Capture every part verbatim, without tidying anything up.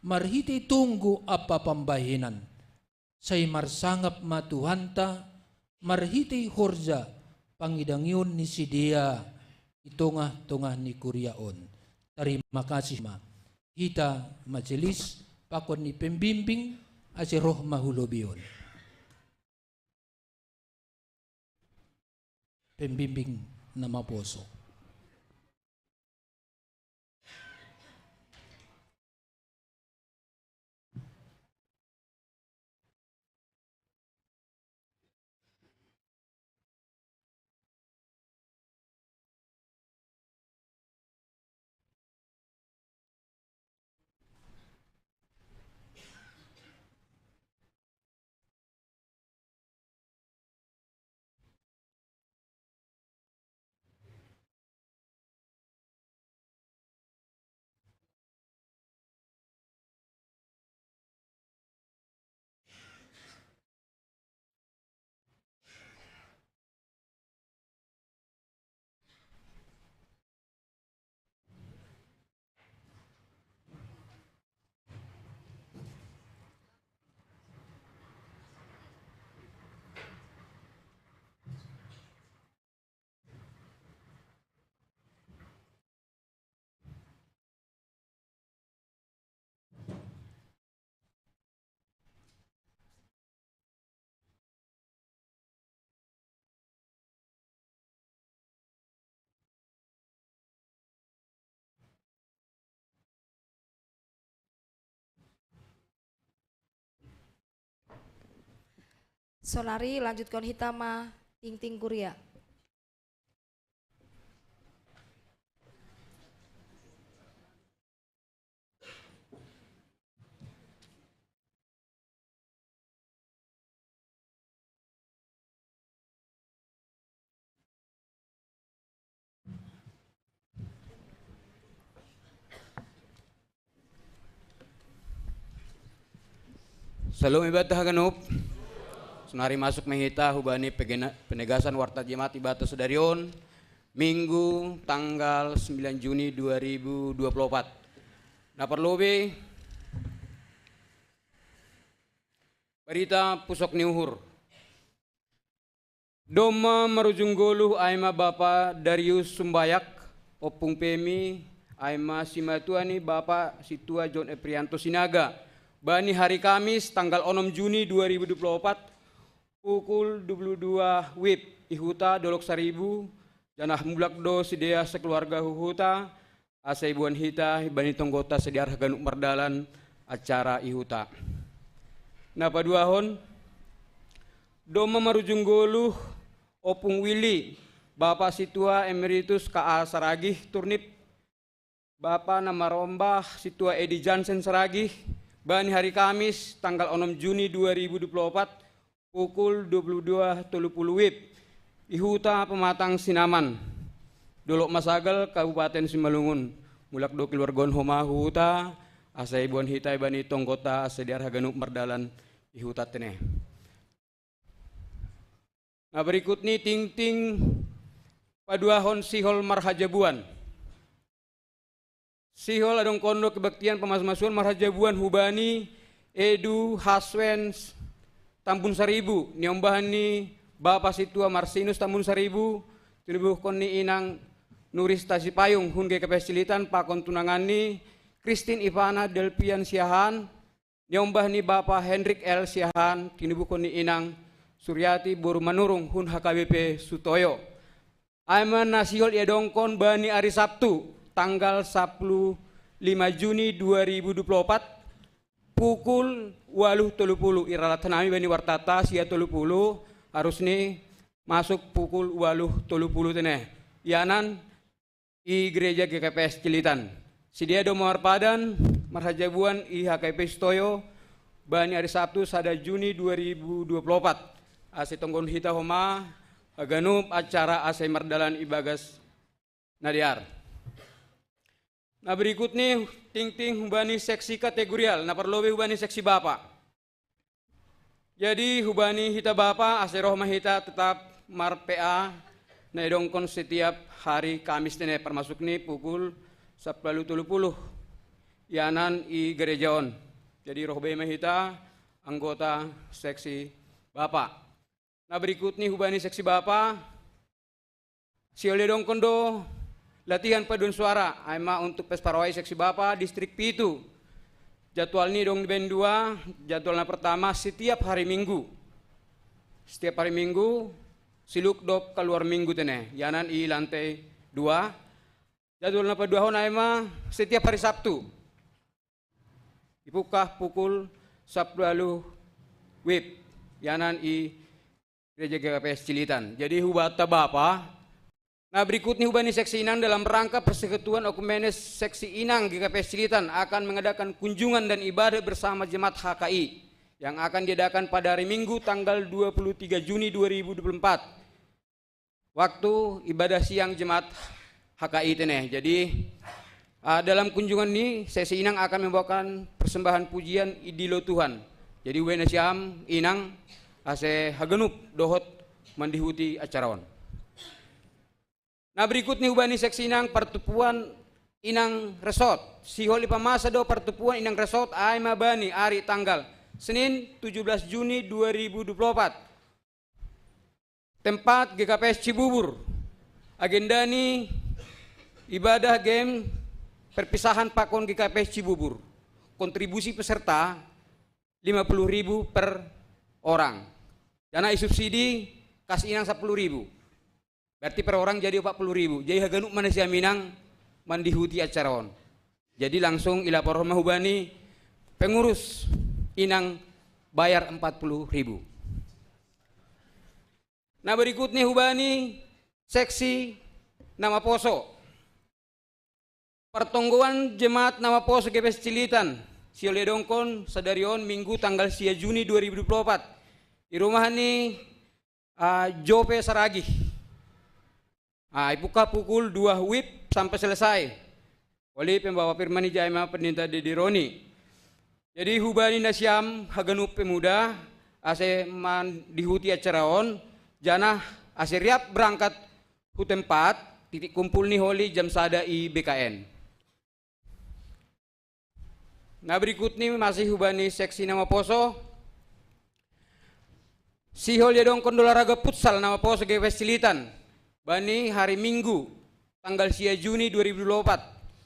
marhitei tonggo ampa pambahenan. Sai marsangap ma Tuhanta marhitei horja pangidangion ni sidea i tongah-tongah ni kuria on. Tarima kasih ma. Hita majelis pakon ni pembimbing ase roh ma hu lobei on. Pembimbing na maposo. Saonari lanjutkon hita ma tingting kuria. Salom ibata haganup. Saonari masuk ma hita hubani pegena-, penegasan warta Jemaat ibata sadari on, Minggu tanggal sembilan Juni dua ribu dua puluh empat. Na parlobei, barita pusok ni uhur. Domma marujung goluh ai ma Bapa Darius Sumbayak, Ompung Pemi, ai ma simatua ni Bapa Sintua John Eprianto Sinaga, bani hari Kamis tanggal onom Juni dua ribu dua puluh empat, pukul dua puluh dua wib, i huta Dolok Saribu, janah mulak do sidea sakeluarga hu huta, asa iboan hita ibani tonggonta sediar haganup mardalan acara i huta. Na paduahon, domma marujung goluh Ompung Willy, Bapa Sintua Emeritus K A Saragih Turnip, Bapa na marombah Sintua Edi Jansen Saragih, bani hari Kamis tanggal onom Juni dua ribu dua puluh empat, pukul dua puluh dua tolu puluh wib, i huta Pematang Sinaman, Dolok Masagal, Kabupaten Simalungun. Mulak do keluarga on homa hu huta, asa iboan hita ibani tonggonta asa sediar haganup mardalan i huta tene. Na berikut ni tingting paduahon sihol marhajabuan. Sihol adong kondo kebaktian pamasumasuon marhajabuan hubani Edu Haswen Tambun Saribu, niombahan ni Bapa Sintua Marsinus Tambun Saribu, tinubuhkon ni inang Nuris Tasipayung hun G K P S Cililitan pakon tunangan ni Christine Ivana Delpian Siahaan, niombah ni Bapa Hendrik L Siahaan, tinubuhkon ni inang Suryati boru Manurung hun H K B P Sutoyo. Ai ma na sihol iadongkon bani ari Sabtu, tanggal sapuluh lima Juni dua ribu dua puluh empat, pukul ualuh tolu puluh, iralathon hami bani wartata sia tolu puluh, harus ni masuk pukul ualuh tolu puluh tene. Ianan i Gereja G K P S Cililitan. Sidea do marpadan marhajabuan i H K P Sutoyo bani ari Sabtu sada Juni dua ribu dua puluh empat. Asa itonggon hita homa haganup acara asa i mardalan ibagas na dear. Na berikut ni tingting hubani seksi kategorial, na parlobei hubani seksi Bapa. Jadi hubani hita Bapa, asa roh ma hita tetap mar-P A na iadongkon setiap hari Kamis tene, parmasuk ni pukul sapuluh tolu puluh. yanan i gereja on. Jadi roh be ma hita anggota seksi bapa. Na berikut ni hubani seksi bapa, sihol didongkon do latihan paduan suara, ai ma untuk pesta paroai seksi bapa distrik pitu. Jadwal ni dong dibaen dua, jadwal na pertama setiap hari Minggu. Setiap hari Minggu, siluk dop kaluar Minggu tene, yanan i lantai dua. Jadwal na paduahon ai ma setiap hari Sabtu. Ipukah pukul sapuluh wib, yanan i gereja G K P S Cilitan. Jadi hubata bapa, na berikut ni hubani seksi inang dalam rangka persekutuan okumene seksi inang G K P S Cilitan akan mengadakan kunjungan dan ibadah bersama jemaat H K I yang akan diadakan pada hari Minggu tanggal dua puluh tiga Juni dua ribu dua puluh empat. Waktu ibadah siang jemaat H K I tene. Jadi, ah, dalam kunjungan ni seksi inang akan membawakan persembahan pujian idilo Tuhan. Jadi hubani nasiam inang ase haganup dohot mandihuti acara on. Na berikut ni hubani seksi inang partupuan inang resort. Sihol ipamasa do partupuan inang resort ai ma bani ari tanggal Senin tujuh belas Juni dua ribu dua puluh empat. Tempat G K P S Cibubur. Agenda ni ibadah game perpisahan pakon G K P S Cibubur. Kontribusi peserta lima puluh ribu per orang. Dana i subsidi kas inang sapuluh ribu. Berarti per orang jadi empat puluh ribu. Jadi haganup ma nasiam inang mandihuti acara on. Jadi langsung ilapor ma hubani pengurus, inang bayar empat puluh ribu. Na berikut ni hubani seksi na maposo. Partonggoan jemaat na maposo G K P S Cilitan, sihol didongkon sadari on Minggu tanggal sia Juni dua ribu dua puluh empat. I rumah ni, ah, Jope Saragih. Ah, ipukah pukul dua wib sampai selesai. Oli pembawa firman i jai ma pendeta Dedi Roni. Jadi hubani nasiam haganup pemuda ase mandihuti acara on, janah ase riap berangkat hu tempat, titik kumpul ni oli jam sada i B K N. Na berikut ni masih hubani seksi na maposo. Sihol didongkon do olahraga futsal na maposo G K P S Cilitan bani hari Minggu tanggal sia Juni dua ribu dua puluh empat.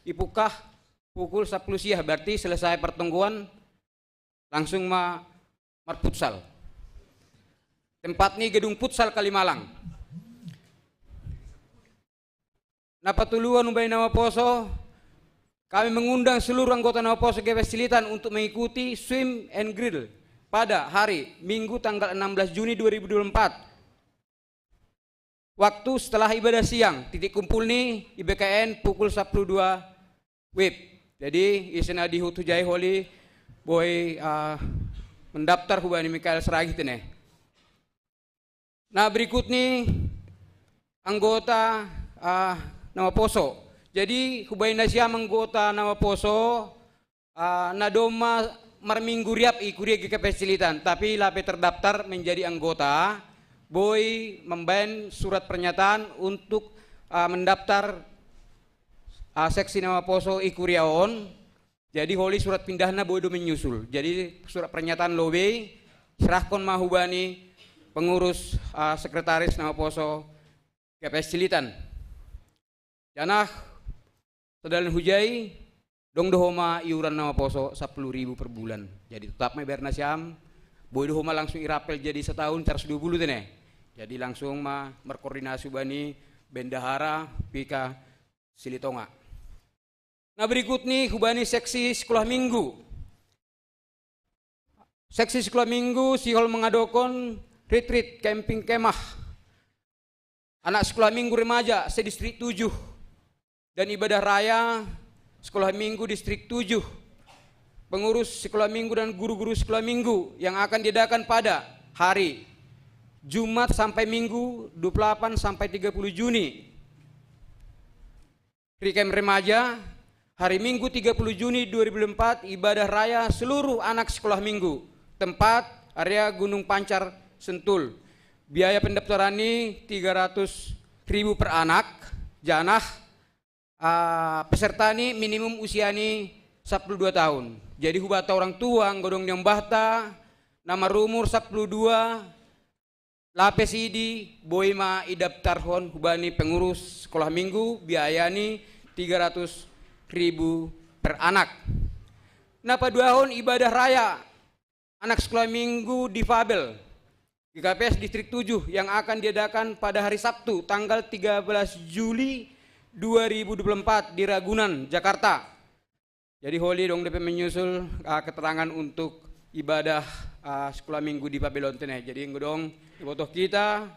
Ipukah pukul sapuluh siang, berarti selesai partonggoan langsung ma marfutsal. Tempat ni gedung futsal Kalimalang. Na patoluhon hubani na maposo, kami mengundang seluruh anggota na maposo G K P S Cilitan untuk mengikuti swim and grill pada hari Minggu tanggal enam belas Juni dua ribu dua puluh empat. Waktu setelah ibadah siang, titik kumpul ni i B K N pukul sapuluh dua wib. Jadi ise na dihut hujai oli boi, ah, mendaftar hubani Mikael Saragih tene. Na berikut ni anggota, ah, na maposo. Jadi hubani nasiam anggota na maposo, ah, na domma marminggu riap i kuria G K P S Cilitan, tapi lape terdaftar menjadi anggota, boi mambaen surat pernyataan untuk, ah, mendaftar, ah, seksi na maposo i kuria on. Jadi oli surat pindahna boi do menyusul. Jadi surat pernyataan lobei serahkon ma hubani pengurus, ah, sekretaris na maposo G K P S Cilitan. Janah sadalan hujai, dong do homa iuran na maposo sapuluh ribu per bulan. Jadi tetap ma ibayar nasiam, boi do homa langsung irapel jadi setahun seratus dua puluh tene. Jadi langsung ma markoordinasi hubani bendahara P K Silitonga. Na berikut ni hubani seksi sekolah minggu. Seksi sekolah minggu sihol mangadokon retreat camping kemah anak sekolah minggu remaja se-distrik tujuh dan ibadah raya sekolah minggu distrik tujuh, pengurus sekolah minggu dan guru-guru sekolah minggu yang akan diadakan pada hari Jumat sampai Minggu dua puluh delapan sampai tiga puluh Juni. Rikem remaja, hari Minggu tiga puluh Juni dua ribu empat, ibadah raya seluruh anak sekolah minggu. Tempat, area Gunung Pancar, Sentul. Biaya pendaftaran ni tiga ratus ribu per anak, janah, ah, peserta ni minimum usia ni sapuluh dua tahun. Jadi hubata orang tua, anggo dong niombahta na marumur sapuluh dua, lape sidi, boi ma idaptarhon hubani pengurus sekolah minggu, biayani tiga ratus ribu per anak. Na paduahon, ibadah raya anak sekolah minggu difabel G K P S Distrik tujuh yang akan diadakan pada hari Sabtu tanggal tiga belas Juli dua ribu dua puluh empat di Ragunan, Jakarta. Jadi holi dong dope menyusul, ah, keterangan untuk ibadah, ah, sekolah minggu difabel on tene. Jadi anggo dong ibotoh hita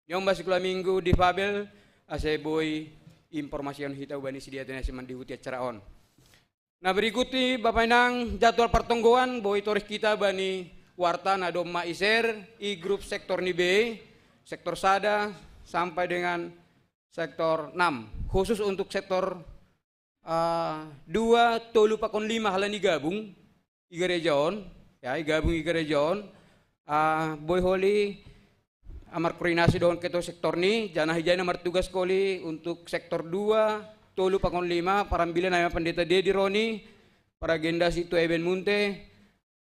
niombah sekolah minggu difabel, ase boi informasion hita hubani sidea tene ase mandihuti acara on. Na berikut i, Bapa Inang, jadwal partonggoan boi torih hita bani warta na domma iser i grup sektor ni B, sektor sada sampai dengan sektor enam. Khusus untuk sektor, ah, dua, tolu pakon lima, halani gabung i gereja on, ya, i gabung i gereja on, ah, boi holi, ah, markoordinasi dohot ketua sektor ni, janah ijai na martugas holi untuk sektor dua, tolu pakon lima, parambilan na ima Pendeta Dedi Roni, paragenda Situ Eben Munte,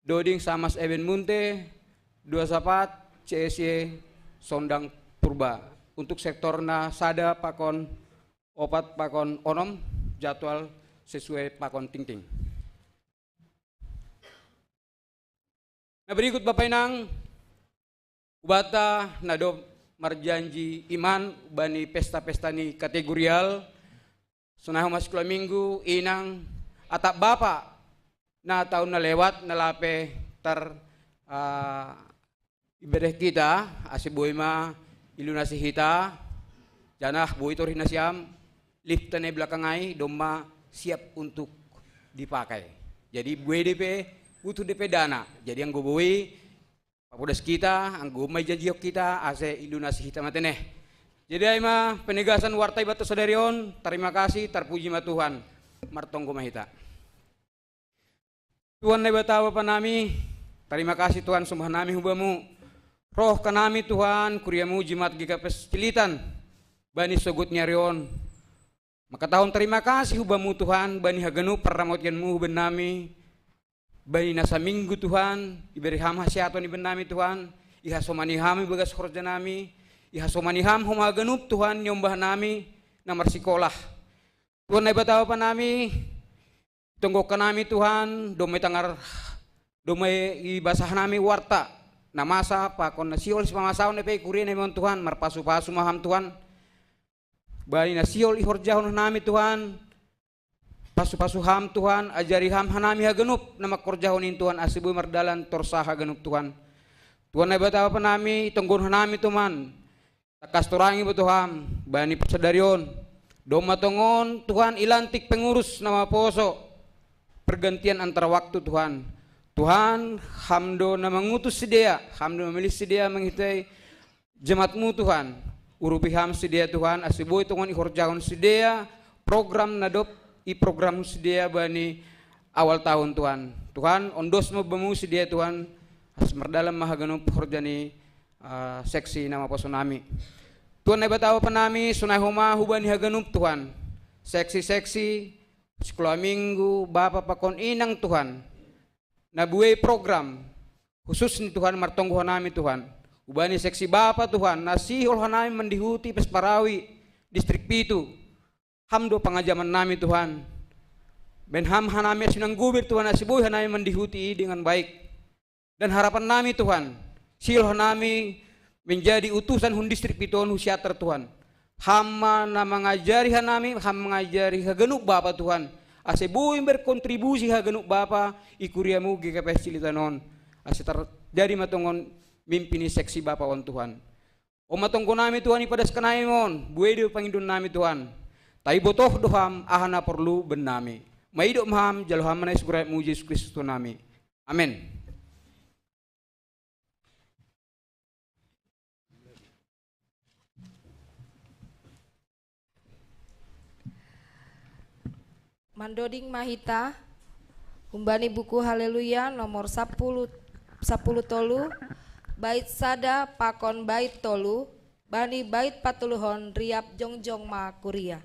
Doding Samas Eben Munte, dua sapat, C S Y Sondang Purba. Untuk sektor na sada pakon opat pakon onom, jadwal sesuai pakon tingting. Na berikut Bapa Inang, hubata na dob marjanji iman bani pesta-pesta ni kategorial, sonai homa sekolah minggu, inang, atap bapa, na tahun na lewat na lape tar, ah, ibereh hita, ase boi ma ilunasi hita, janah boi torih nasiam, lift na i belakang ai domma siap untuk dipakai. Jadi boi dope, butuh dope dana. Jadi anggo boi, papodas hita, anggo ma ijanjihon hita, ase ilunasi hita ma tene. Jadi ai ma penegasan warta i banta sadari on, tarima kasih, tarpuji ma Tuhan, martonggo ma hita. Tuhan Naibata Bapa nami, tarima kasih Tuhan, sombah nami hubamu. Roh hanami Tuhan, kuriamu Jemaat G K P S Cililitan, bani sogot ni ari on, mangkatahon tarima kasih hubamu Tuhan, bani haganup parramotionmu huban nami, bani na saminggu Tuhan, ibere ham hasehaton iban nami Tuhan, ihasomani ham ibagas horja nami, ihasomani ham homa haganup Tuhan, niombah nami na marsikolah. Tuhan Naibata Bapa nami, tonggohon hanami Tuhan, domma itangar, domma ibasah nami warta na masa pakon na sihol sipamasaon dope i kuria nami on Tuhan, marpasu-pasu ma ham Tuhan. Bani na sihol ihorjahon nami Tuhan, pasu-pasu ham Tuhan, ajari ham hanami haganup na mangkorjahon in Tuhan, ase boi mardalan torsa haganup Tuhan. Tuhan Naibata Bapa nami, tonggohon hanami Tuhan, tangkas torang iboto ham bani parsadari on. Domma tongon Tuhan ilantik pengurus na maposo, pergantian antara waktu Tuhan. Tuhan, ham do na mangutus sidea, ham do na mamilih sidea mangihutihon jemaatmu Tuhan. Urupi ham sidea Tuhan, ase boi tongon ihorjahon sidea program na dob iprogram sidea bani awal tahun Tuhan. Tuhan, ondos ma bamu sidea Tuhan, ase mardalan ma haganup horja ni, ah, seksi na maposo nami. Tuhan Naibata Bapa nami, sonai homa hubani haganup Tuhan, seksi-seksi, sekolah minggu, bapa pakon inang Tuhan, na buei program khusus ni Tuhan martonggo hanami Tuhan. Hubani seksi bapa Tuhan, na sihol hanami mandihuti pes parawi distrik pitu. Ham do pangajaman nami Tuhan. Baen ham hanami ase unang gober Tuhan, ase boi hanami mandihuti i dengan baik. Dan harapan nami Tuhan, sihol hanami menjadi utusan hun distrik pitu on husiatar Tuhan. Ham ma na mangajari hanami, ham mangajari haganup bapa Tuhan. Ase boi berkontribusi haganup bapa i kuriamu G K P S Cililitan on. Ase terjadi ma tongon mimpi ni seksi bapa on Tuhan. On ma tonggo nami Tuhan, ipadaskan nami on, buei do pangidoan nami Tuhan. Taibotoh do ham aha na porlu baen nami. Maidop ma ham, jalo ham ma na i surat mu Jesus Kristus Tuhan nami. Amen. Mandoding ma hita humbani buku Haleluya nomor sapuluh, sapuluh tolu, bait sada pakon bait tolu, bani bait patoluhon riap jongjong ma kuria.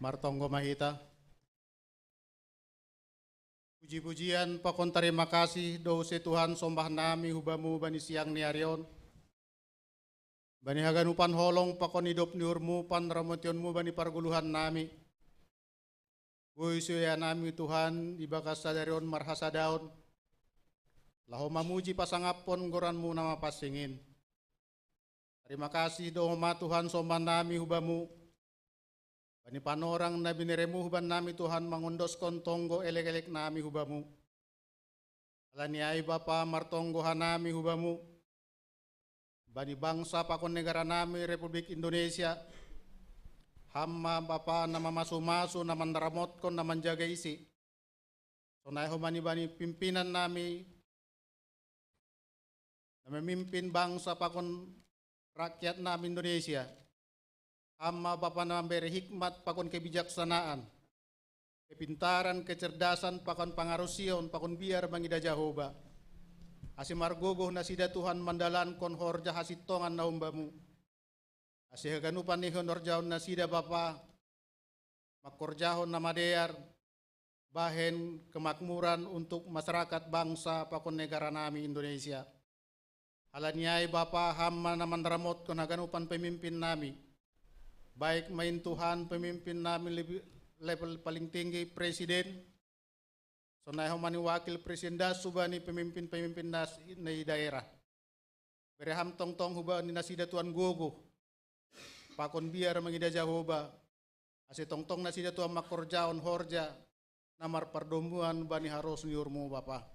Martonggo ma hita. Puji-pujian pakon tarima kasih do use Tuhan sombah nami hu Bamu bani siang ni ari on. Bani haganupan holong pakon idop ni uhurMu, panramotionMu bani pargoluhan nami. Boi suea nami Tuhan ibagas sadari on marhasadaon, laho mamuji pasangaphon goranMu na mapansing in. Tarima kasih do ma Tuhan sombah nami hu Bamu, bani panorang na binereMu huban nami Tuhan mangondoskon tonggo elek-elek nami hu Bamu. Ala ni ai Bapa, martonggo hanami hu Bamu, bani bangsa pakon negara nami Republik Indonesia. Ham ma Bapa na mamasu-masu, na manramotkon, na manjaga isi. Sonai homa ni bani pimpinan nami, na memimpin bangsa pakon rakyat nami Indonesia. Ham ma Bapa na mambere hikmat pakon kebijaksanaan, kepintaran, kecerdasan pakon pangarusion pakon biar mangida Jahowa. Ase margogoh nasida Tuhan mandalankon horja hasintongan na hum Bamu. Ase haganupan ni hinorjaon nasida Bapa, mangkorjahon na madear, bahen kemakmuran untuk masyarakat bangsa pakon negara nami Indonesia. Ala ni ai Bapa, Ham ma na manramotkon haganupan pemimpin nami. Baik ma in Tuhan pemimpin nami level paling tinggi, presiden, sonai homa ni wakil presiden, das hubani pemimpin-pemimpin nas-, ni daerah. Bere Ham tongtong hubani nasida Tuhan gogoh pakon biar mangida Jahowa, ase tongtong nasida Tuhan mangkorjahon horja na marpardomuan bani haros ni uhurMu Bapa.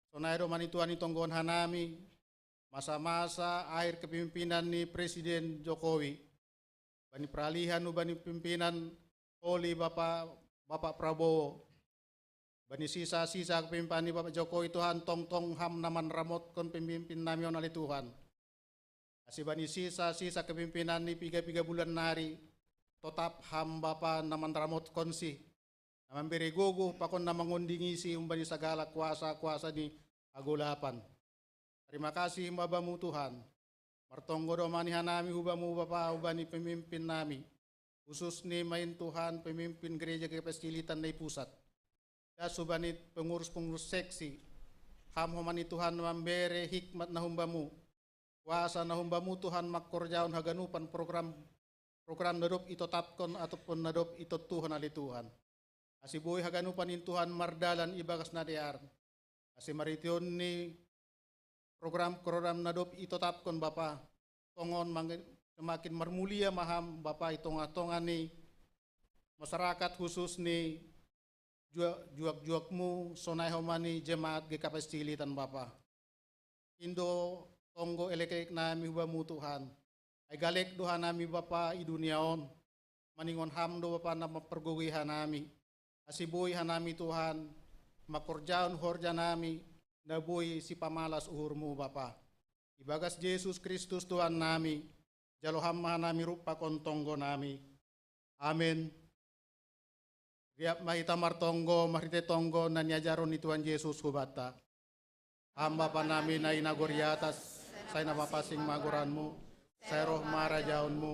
Sonai do ma ni Tuhan itonggohon hanami masa-masa akhir kepemimpinan ni Presiden Jokowi, bani peralihan hubani pimpinan holi Bapa, Bapak Prabowo. Bani sisa-sisa kepemimpinan ni Bapak Jokowi Tuhan, tongtong Ham na manramotkon pemimpin nami on ale Tuhan. Ase bani sisa-sisa kepemimpinan ni piga-piga bulan nari, totap Ham Bapa na manramotkonsi, na mambere gogoh pakon na mangondingisi humbani sagala kuasa-kuasa ni hagolapan. Tarima kasih ma Bamu Tuhan. Martonggo do ma ni hanami hu Bamu Bapa hubani pemimpin nami, khususni ma in Tuhan pemimpin Gereja G K P S Cililitan na i pusat, das hubani pengurus-pengurus seksi. Ham homa ni Tuhan na mambere hikmat na hum Bamu, kuasa na hum Bamu Tuhan mangkorjahon haganupan program, program na dob itotapkon ataupun na dob itontuhon ale Tuhan. Ase boi haganupan in Tuhan mardalan ibagas na dear. Ase marhiteon ni program-program na dob itotapkon Bapa, tongon mang-, semakin marmulia ma Ham Bapa i tongah-tongah ni masyarakat, khususni jua-, juak-juakMu, sonai homa ni jemaat G K P S Cililitan Bapa. In do tonggo elek-elek nami hu Bamu Tuhan. Ai galek do hanami Bapa i dunia on, maningon Ham do Bapa na mampargogoi hanami. Ase boi hanami Tuhan mangkorjahon horja nami na boi sipamalas uhurMu Bapa. Ibagas Jesus Kristus Tuhan nami, jalo Ham ma hanami rup pakon tonggo nami. Amen. Riap ma hita martonggo marhite tonggo na niajarhon ni Tuhan Jesus hubanta. Ham Bapa nami na i nagori atas, sai na mapansing ma goranMu, sai roh ma harajaonMu,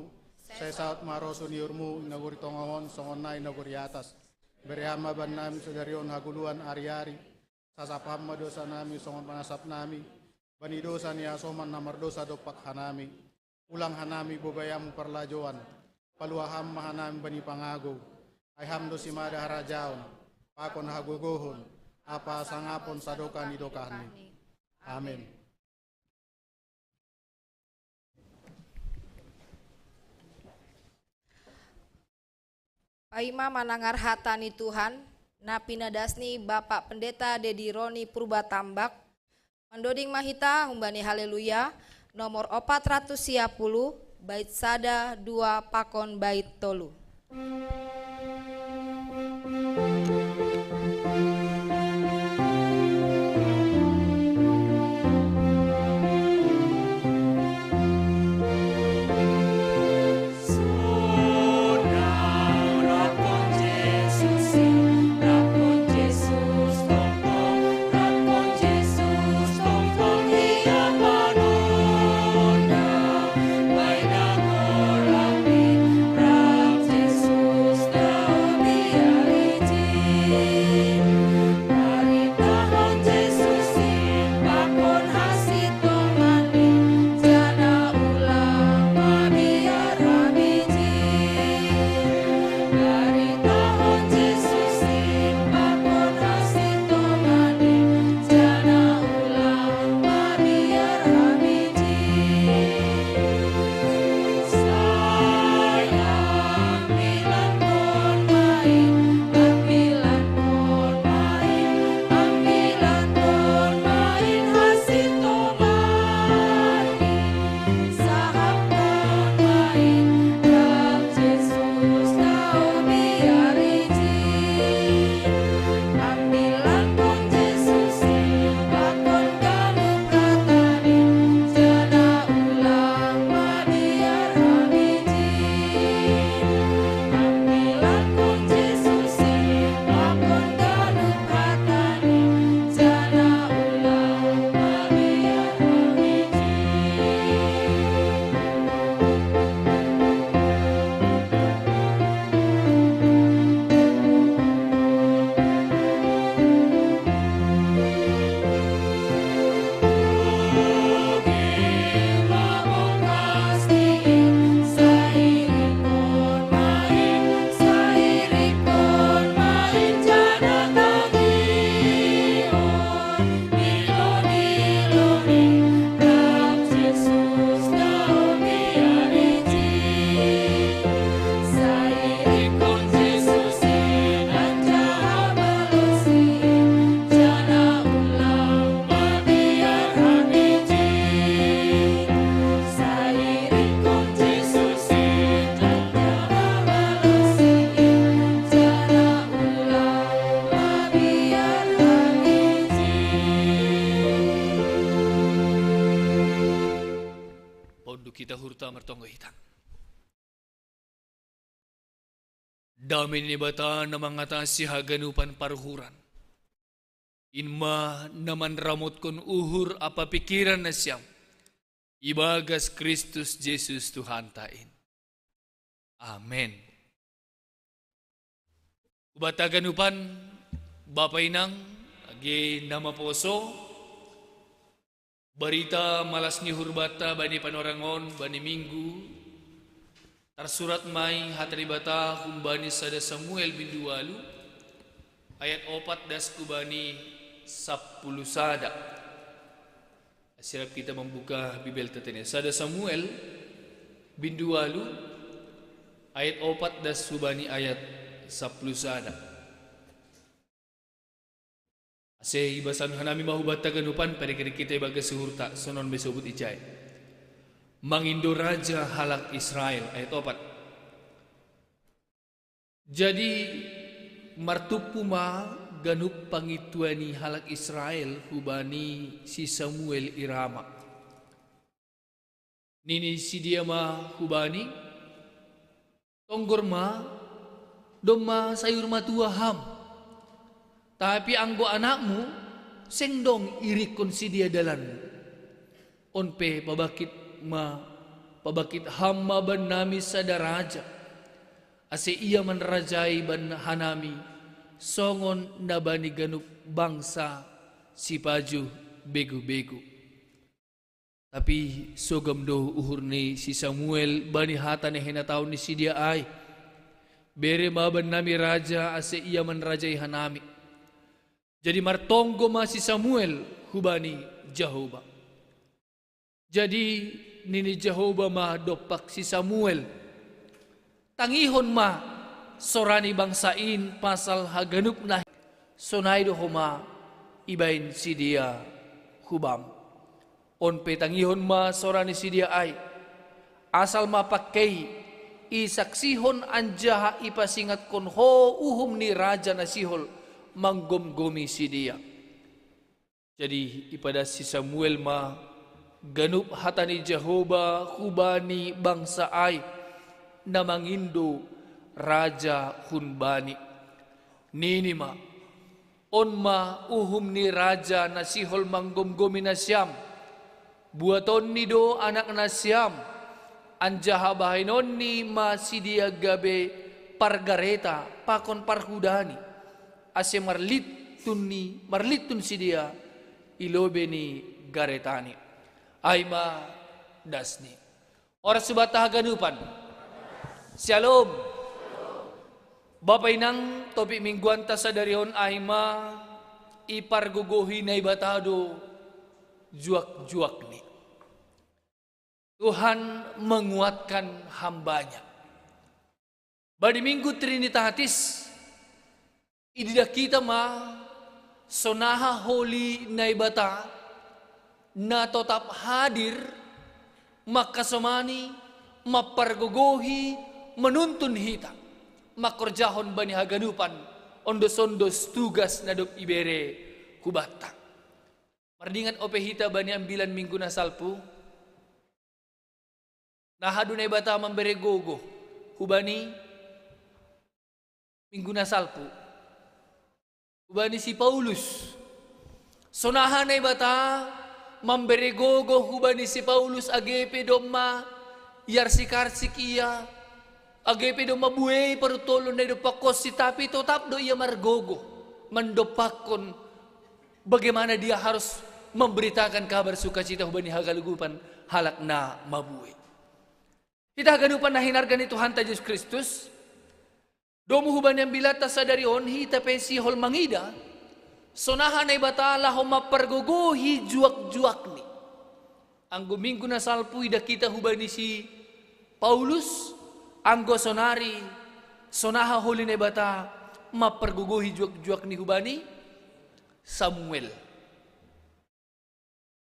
sai saut ma rosu ni uhurMu i nagori tonga on songon na i nagori atas. Bere Ham ma bannami sadari on hagoluhan ari-ari, sasap Ham ma dosa nami songon panasap nami bani dosa ni hasoman na mardosa dompak hanami. Ulang hanami bobai Ham hu parlajouan, palua Ham ma hanami bani pangagou. Ai Ham do simada harajaon, pakon hagogohon, ampa hasangapon sadokah ni dokahni. Amen. Paima manangar hata ni Tuhan, na pinadas ni Bapak Pendeta Dedi Roni Purba Tambak, mandoding ma hita humbani Haleluya, nomor opat ratus sia puluh, bait sada, dua, pakon bait tolu. Dame ni Naibata na mangatasi haganupan paruhuran, in ma na manramotkon uhur ampa pikiran nasiam, ibagas Kristus Jesus Tuhanta in. Amen. Hubanta haganupan, bapa inang, age na maposo, barita malas ni uhur banta bani panorang on bani Minggu, tarsurat ma i hata ni Naibata humbani sada Samuel bindu ualu, ayat opat das hubani sampulu sada. Sirap kita mambuka Bibelta tene. Sada Samuel bindu ualu, ayat opat das hubani ayat sampulu sada. Ase ibasan hanami ma hubanta haganupan, parikhari kita ibagas uhurta, sonon be sobut ijai. Mangindo raja halak Israel, ayat opat. Jadi martumpu ma ganup pangintuan ni halak Israel hubani si Samuel i Rama. Nini sidea ma hubani, tonggor ma, domma sayur matua ham. Tapi anggo anakmu, seng dong irikkon sidea dalanmu. On pe pabangkit ma, pabangkit ham ma bannami sada raja, ase ia manrajai ban hanami, songon na bani ganup bangsa sipajuh begu-begu. Tapi sogam do uhur ni si Samuel bani hata na hinatahon ni sidea ai. Bere ma bannami raja, ase ia manrajai hanami. Jadi martonggo ma si Samuel hubani Jahowa. Jadi nini Jahowa ma dompak si Samuel, tangihon ma sora ni bangsa in pasal haganup na sonai do homa ibaen sidea hubam. On pe tangihon ma sora ni sidea ai, asal ma pangkei isaksihon anjaha ipasingatkon ho uhum ni raja na sihol manggomgomi sidea. Jadi ipadas si Samuel ma ganup hata ni Jahowa hubani bangsa ai, na mangindo raja hun bani. Nini ma, on ma uhum ni raja na sihol manggomgomi nasiam. Buatonni do anak nasiam, anjaha bahenonni ma sidea gabe pargareta pakon parhudani, ase marlintun ni, marlintun sidea i lobei ni garetani. Ai ma dasni. Oras hubanta haganupan. Syalom. Bapa inang, topik mingguanta sadari on ai ma ipargogohi Naibata do juak-juakni. Tuhan menguatkan hambanya. Badi Minggu Trinitatis, ididah kita ma sonaha holi Naibata na totap hadir, mangkasomani, mampargogohi, manuntun hita mangkorjahon bani haganupan ondos-ondos tugas na dob ibere hubanta. Mardingat ope hita bani ambilan Minggu na salpu, na haha do Naibata mambere gogo hubani Minggu na salpu, hubani si Paulus. Sonaha Naibata mambere gogo hubani si Paulus, age pe domma iarsik-arsik ia, age pe domma buei paruntolon na idompakhonsi, tapi totap do ia margogo mandompakhon bagaimana dia harus memberitakan kabar sukacita hubani hagalugupan halak na mabuei. Hita haganupan na hinarga ni Tuhanta Jesus Kristus, domu hubani ambilanta sadari on hita pe sihol mangida sonaha Naibata laho mampargogohi juak-juakni. Anggo Minggu na salpu idah hita hubani si Paulus, anggo sonari sonaha holi Naibata mampargogohi juak-juakni hubani Samuel.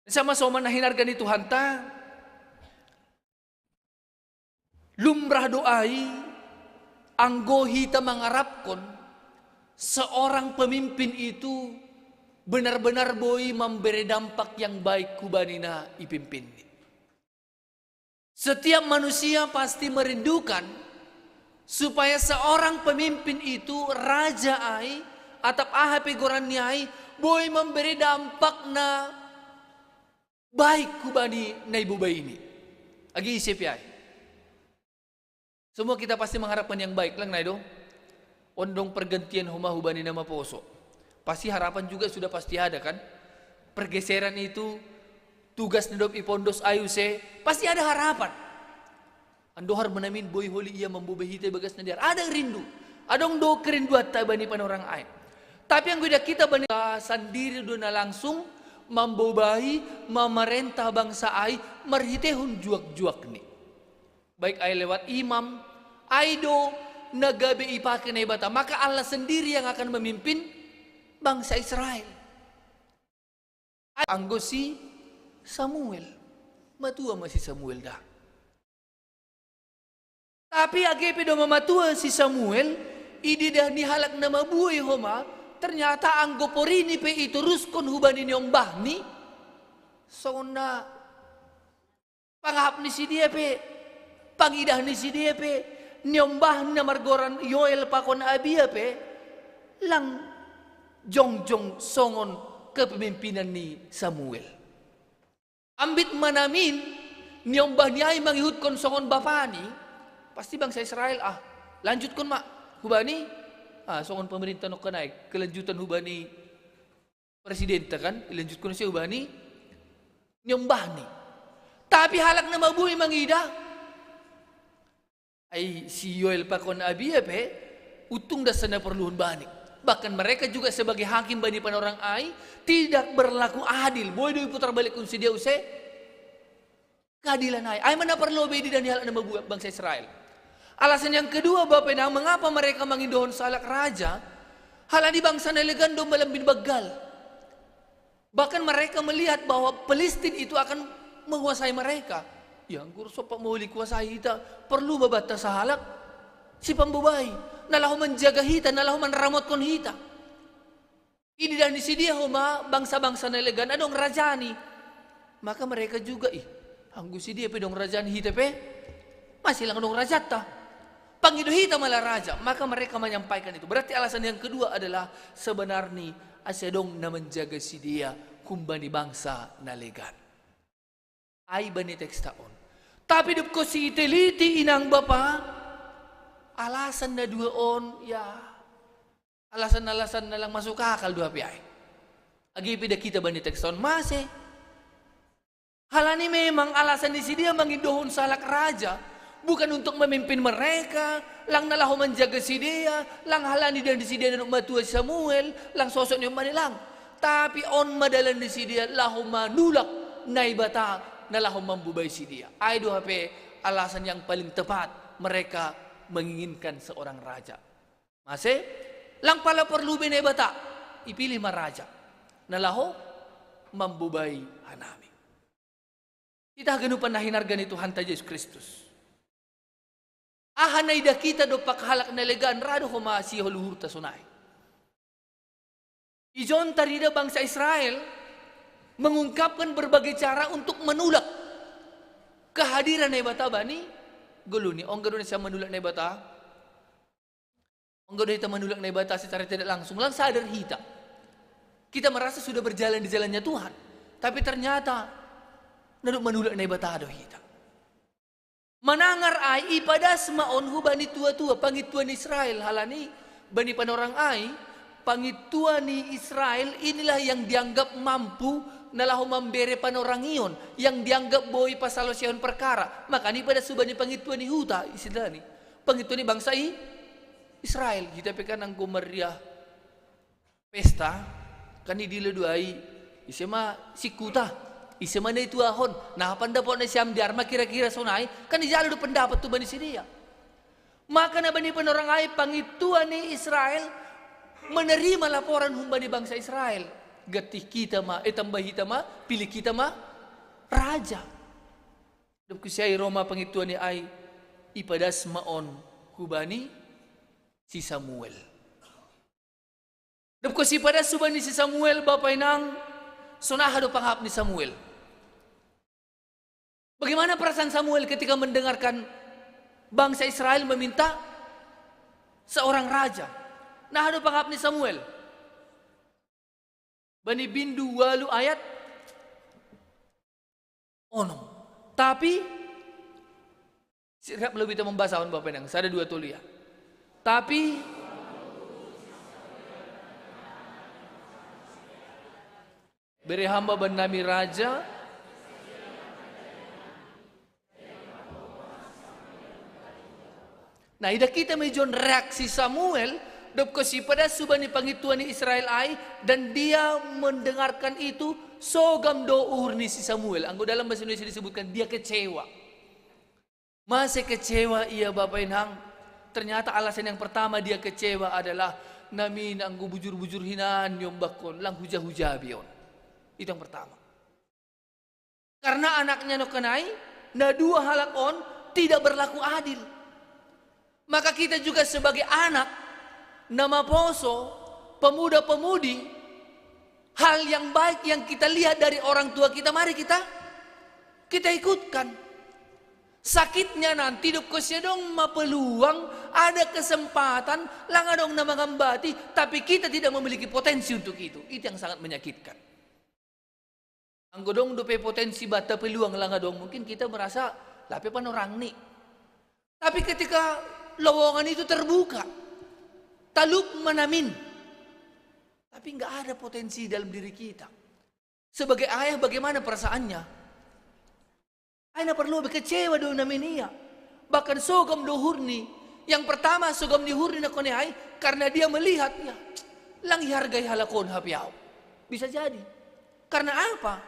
Sama-sama na hinarga ni Tuhanta, lumrah do ai anggo hita mangarapkon seorang pemimpin itu benar-benar boi mambere dampak yang baik hubani na ipimpinni. Setiap manusia pasti merindukan Supaya seorang pemimpin itu, raja ai, atap aha pe goran ni ai, boi memberi dampak na baik hubani na iboba ini. Agi ise pe ai. Semua kita pasti mengharapkan yang baik, lang nai do? Ondong pergantian homa hubani na maposo. Pasti harapan juga sudah pasti ada, kan? Pergeseran itu, tugas na dob ipondos ai use, pasti ada harapan. Andohar manamin boi holi ia mambobai hita i bagas na dear. Ada rindu. Adong do kerinduanta bani panorang ai. Tapi anggo ida kita bani sandiri do na langsung mambobai, mamarenta bangsa ai marhitehon juak-juakni. Baik ai lewat imam, ai do na gabe ipake Naibata, maka Allah sendiri yang akan memimpin bangsa Israel. Anggo si Samuel, matua ma si Samuel da. Tapi age pe do ma matua si Samuel, ididah ni halak na mabuei homa, ternyata anggo porini pe ituruskon hubani niombahni, songon na pangahap ni sidea pe, pangidah ni sidea pe, niombahni na margoran Yoel pakon Abia pe, lang jongjong songon kepemimpinan ni Samuel. Ambit manamin, niombahni ai mangihutkon songon bapani, pasti bangsa Israel, ah, lanjutkon ma, hubani, ah, songon pemerintah nongkan ai, kelanjutan hubani presidenta kan, ilanjutkon ise hubani, niombahni. Tapi halak na mabuei mangidah, ai si Yoel pakon Abia pe, untung da sena porluhon bani. Bahkan mereka juga sebagai hakim bani panorang ai, tidak berlaku adil. Boi do iputar balikkon sidea use keadilan ai. Ai ma na parlobei di dani halak na mabuei bangsa Israel. Alasan yang kedua, Bapak Inang, mengapa mereka mangidohon sahalak raja? Halani bangsa na legan do malambin banggal. Bahkan mereka melihat bahwa Pelistin itu akan menguasai mereka. Ya, anggur sopak mau dikuasai hita, perlu babanta sahalak sipambobai, na laho manjaga hita, na laho manramotkon hita. Ididah ni sidea homa bangsa-bangsa na legan adong rajani. Maka mereka juga, ih, anggo sidea pe dong rajani, hita pe masih lang dong rajanta. Pangido hita malah raja. Maka mereka menyampaikan itu. Berarti alasan yang kedua adalah sebenarni ase adong na manjaga sidea humbani bangsa na legan. Ai bani teksta on. Tapi dob ko siteliti, inang bapa, alasan na dua on, ya, alasan-alasan na lang masuk akal do hape ai. Age pe da hita bani teksta on, mase? Halani memang alasan ni sidea mangidohon sahalak raja bukan untuk memimpin mereka, lang na laho manjaga sidea, lang halani ididah ni sidea na matua si Samuel, lang sosok ni ombahni, lang. Tapi on ma dalan ni sidea laho manulak Naibata na laho mambobai sidea. Ai do hape alasan yang paling tepat mereka menginginkan seorang raja. Mase? Lang pala porlu be Naibata, ipilih ma raja na laho mambobai hanami. Hita haganupan na hinarga ni Tuhanta Jesus Kristus, aha na idah hita dompak halak na legan, ra do homa siaho luhurta sonai. Ijon tarida bangsa Israel mengungkapkan berbagai cara untuk menulak kehadiran Naibata bani ngoluni. Ongga do na sian manulak Naibata. Ongga do hita manulak Naibata secara tidak langsung, lang sadar hita. Kita merasa sudah berjalan di jalannya Tuhan. Tapi ternyata na dob manulak Naibata do hita. Manangar ai, ipadas ma on hubani tua-tua, pangintuan Israel, halani bani panorang ai, pangintuan ni Israel inilah yang dianggap mampu na laho mambere panorangion, yang dianggap boi pasalosehon perkara. Makana ipadas hubani pangintuan ni huta, istilahni. Pangintuan ni bangsa i Israel, hita pe kan anggo marriah pesta, kan idilo do ai, ise ma singkuta, ise ma na ituahon, na pandapotna sian dear ma kira-kira sonai, kan ijalo do pendapat tu bani sidea. Maka na bani panorang ai, pangintuan ni Israel menerima laporan humbani bangsa Israel. Gantih hita ma, eh, tambah hita ma, pilih hita ma raja. Dob ko siai ro ma pangintuan ni ai, ipadas ma on hubani si Samuel. Dob ko sipadas hubani si Samuel, bapa inang, sonaha do pangahap ni Samuel? Bagaimana perasaan Samuel ketika mendengarkan bangsa Israel meminta Seorang raja. Nah, ado pangahap ni Samuel. Bani Bindu walu ayat onom. Tapi, siap lebih teman bahasa on Bapak Nang. Sada dua tolu ya. Tapi, bere hamba bani nami raja. Nah, ida kita mai jon reaksi Samuel, dob ko si pada suba ni pangituan ni Israel ai, dan dia mendengarkan itu, sogam do uhur ni si Samuel. Anggo dalam bahasa Indonesia disebutkan dia kecewa. Masa kecewa ia Bapak Inang? Ternyata alasan yang pertama dia kecewa adalah namin anggo bujur-bujur hinan nyombahkon, lang huja-huja bion. Itu yang pertama. Karena anaknya no kenai, na dua halak on tidak berlaku adil. Maka kita juga sebagai anak, nama poso, pemuda-pemudi, hal yang baik yang kita lihat dari orang tua kita, mari kita kita ikutkan. Sakitnya nanti dok kosia dong ma peluang, ada kesempatan, lang adong na mangambati, tapi kita tidak memiliki potensi untuk itu. Itu yang sangat menyakitkan. Anggo dong dope potensi bata peluang lang adong, mungkin kita merasa lape panorang ni. Tapi ketika lowongan itu terbuka, talup manamin. Tapi nggak ada potensi dalam diri kita. Sebagai ayah bagaimana perasaannya? Aina perlu kecewa do namin ia. Bahkan sogam do uhurni. Yang pertama sogam ni uhurni na kone ai karena dia melihat ya. Lang ihargai halakon hape au. Bisa jadi. Karena apa?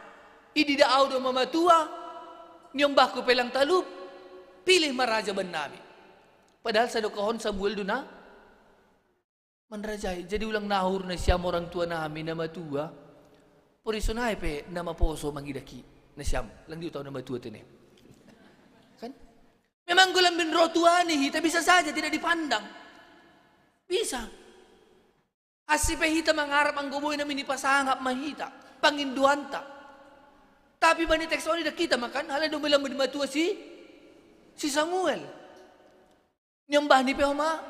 Idida au do mamatua, niombahku pelang talup, pilih ma raja bani nami. Padahal sadokahon Samuel do na manrajai. Jadi ulang na uhur nasiam orang tua nami na matua. Pori sonai pe na maposo mangidaki nasiam. Lang diutau na matua tene. Kan? Memang golam bin roh tua ni hita bisa saja tidak dipandang. Bisa. Asi pe hita mangarap anggo boi nami ni pasangap ma hita. Panginduanta. Tapi bani teks on ida kita makan, hala do melam di matua si si Samuel. Niombahni pe homa,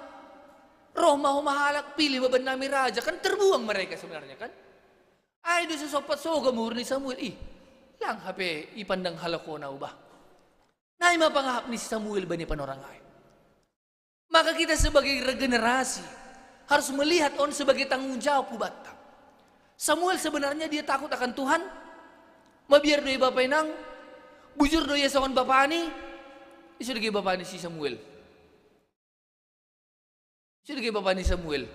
roh ma homa halak pilih ma bani nami raja, kan terbuang mereka sebenarnya kan. Ai do sesompat sogam uhur ni Samuel, ih, lang hape ipandang halak ona ubah. Nai ma pangahap ni Samuel bani panorang ai. Maka kita sebagai regenerasi harus melihat on sebagai tanggung jawab ubatta. Samuel sebenarnya dia takut akan Tuhan. Mabiar do ia bapa inang, bujur do ia songon bapani. Iso do ia bapani si Samuel. Iso do ia bapani Samuel.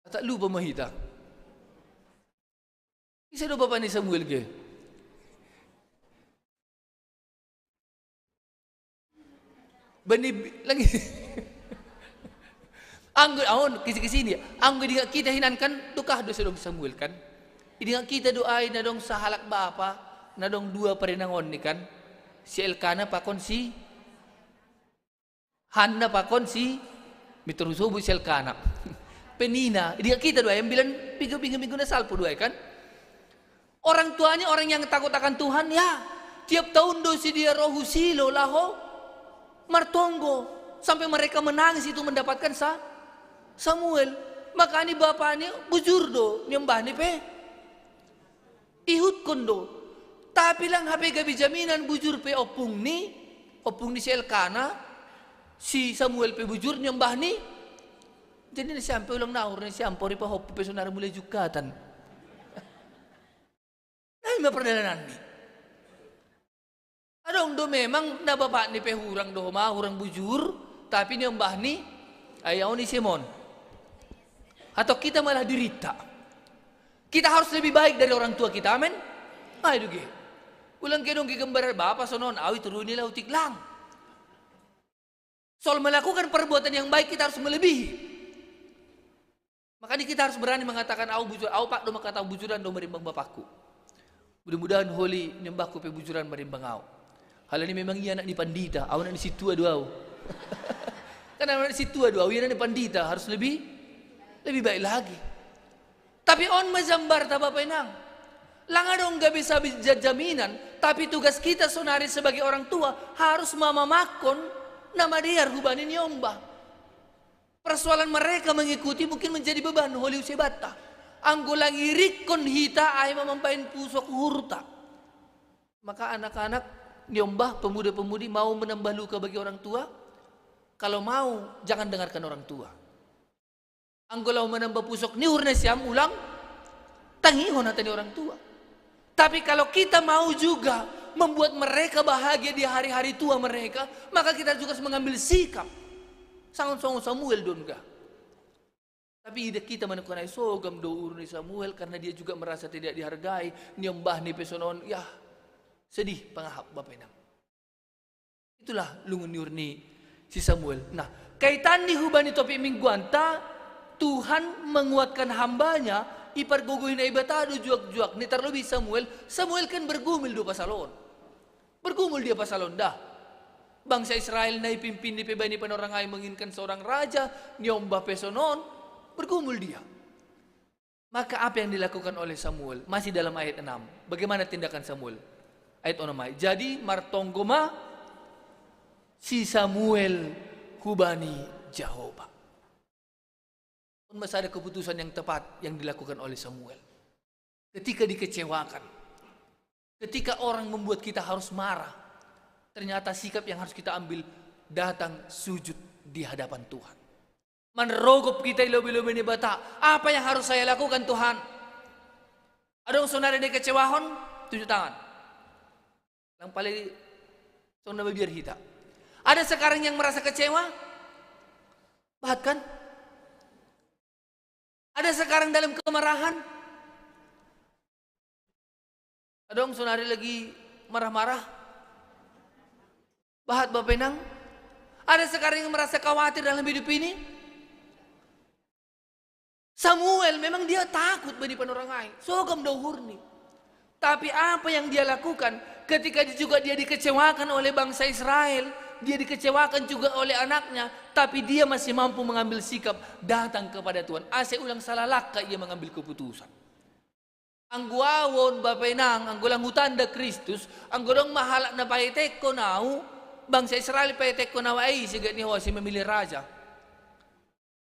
Atak lupa ma hita. Iso do bapani Samuel ke. Bani lagi. Anggo aon kisi-kisi ni. Anggo idingat kita hinan kan dokah do sedong Samuel kan. Idingat kita do ai na dong sahalak bapa, na dong dua parinangon ni kan. Si Elkana pakon si Hanna pakon si Mitrosobu si Elkana. Penina, idingat kita do ai ambilan minggu-minggu na salpu do ai kan. Orang tuanya orang yang takut akan Tuhan, ya. Tiap tahun do si dia roh hu Silo laho martonggo sampai mereka menangis itu mendapatkan sa Samuel. Makani bapani bujur do niombahni pe ihutkon do. Tapi lang hape gabe jaminan bujur pe ompungni, ompungni si Elkana, si Samuel pe bujur niombahni. Jadi nasiam pe ulang na uhur nasiam pori pahompu pe sonari mulai jukatan. Nai ma perdalananni. Adong do memang na bapakni pe hurang do homa, hurang bujur, tapi niombahni ai au ni Simon. Atau kita malah derita. Kita harus lebih baik dari orang tua kita, amin. Ai do ge. Ulang ke dong ge gambaran bapa sonon, au i turuni lau tiklang. Soal melakukan perbuatan yang baik kita harus melebihi. Makanya kita harus berani mengatakan au bujur, au pak do mangkatahon bujuran do marimbang bapakku. Mudah-mudahan holi niombahku pe bujuran marimbang au. Halani memang ia anak ni pandita, au anak ni sintua do au. Kan anak ni sintua do au, ia anak ni pandita harus lebih lebih baik lagi. Tapi on ma jambarta bapa inang. Lang adong gabe sabi jaminan, tapi tugas kita sonari sebagai orang tua harus mamamakkon Nama dia hubani niombah. Persoalan mereka mengikuti mungkin menjadi beban holi usebatta. Anggo lang irikkon hita ai mamambaen pusok uhurta. Maka anak-anak niombah, pemuda-pemudi mau menambah luka bagi orang tua? Kalau mau, jangan dengarkan orang tua. Anggo laho menambah pusok ni uhur nasiam, ulang tangihon hata ni orang tua. Tapi kalau kita mau juga membuat mereka bahagia di hari-hari tua mereka, maka kita juga harus mengambil sikap. Songon, songon Samuel do on ga. Tapi ida hita manangkon ai sogam do uhur ni Samuel karena dia juga merasa tidak dihargai, niombah ni pe sonon, ya, sedih pangahap bapa inang. Itulah lungun ni uhur ni si Samuel. Nah, kaitan ni hubani topik mingguanta, Tuhan menguatkan hambanya, ipargogohi Naibata do juak-juak ni, terlebih Samuel. Samuel kan bergumul do pasal on. Bergumul dia pasal on da. Bangsa Israel na ipimpin ni pe bani panorang ai menginginkan seorang raja, niombah pe sonon, bergumul dia. Maka apa yang dilakukan oleh Samuel? Masih dalam ayat enam. Bagaimana tindakan Samuel? Ayat onom ai. Jadi martonggo ma si Samuel hubani Jahowa. On ma sada keputusan yang tepat yang dilakukan oleh Samuel. Ketika dikecewakan, ketika orang membuat kita harus marah, ternyata sikap yang harus kita ambil, datang sujud di hadapan Tuhan. Manrogop hita i lobi-lobi ni Naibata. Apa yang harus saya lakukan, Tuhan? Adong saonari na ikecewahon? Tunjuk tangan. Lang pali songon na mabiar hita. Ada sekarang yang merasa kecewa? Bahat kan? Ada sekarang dalam kemarahan? Adong saonari lagi marah-marah? Bahat bapa inang? Ada sekarang yang merasa khawatir dalam hidup ini? Samuel memang dia takut bani panorang ai, sogam do uhurni. Tapi apa yang dia lakukan ketika juga dia dikecewakan oleh bangsa Israel, dia dikecewakan juga oleh anaknya, tapi dia masih mampu mengambil sikap datang kepada Tuhan. Asa ulang salah langkah ia mengambil keputusan. Anggo au on bapa inang, anggo lang hutanda Kristus, anggo adong ma halak na paetekkon au, bangsa Israel paetekkon au, ai ise gok ni ho asa memilih raja.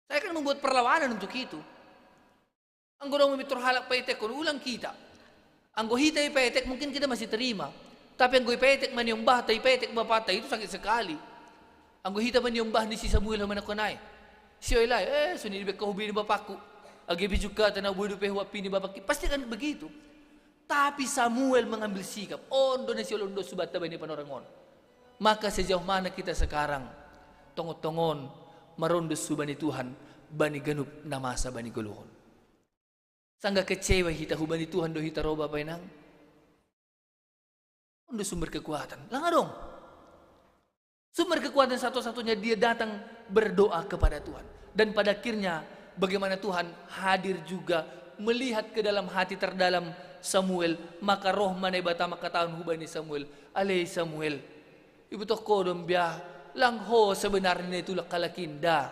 Saya kan membuat perlawanan untuk itu. Anggo adong ma pintor halak paetekkon, ulang hita. Anggo hita ipaetek mungkin kita masih terima. Tapi anggo ipaetek ma niombahta, ipaetek bapanta, itu sakit sekali. Anggo hita ma niombah ni si Samuel manangkon ai. Sio ilai, eh, songon i dibaen ho hubini bapakku. Age pe jungkatan au, boi dope huampini bapakki. Pasti kan begitu. Tapi Samuel mengambil sikap. On do na sioloi do subanta bani panorang on. Maka sejauh mana kita sekarang tongon-tongon marondus hubani Tuhan bani ganup na masa bani ngolu on? Sanggah kecewa hita hubani Tuhan do hita ro bapa inang? On do sumber kekuatan? Lang adong. Sumber kekuatan satu-satunya dia datang berdoa kepada Tuhan. Dan pada akhirnya bagaimana Tuhan hadir juga melihat ke dalam hati terdalam Samuel. Maka roh ma Naibata mangkatahon hubani Samuel, ale Samuel, ibotohon do on bia, lang ho sebenarnya na itulak halak i, nda.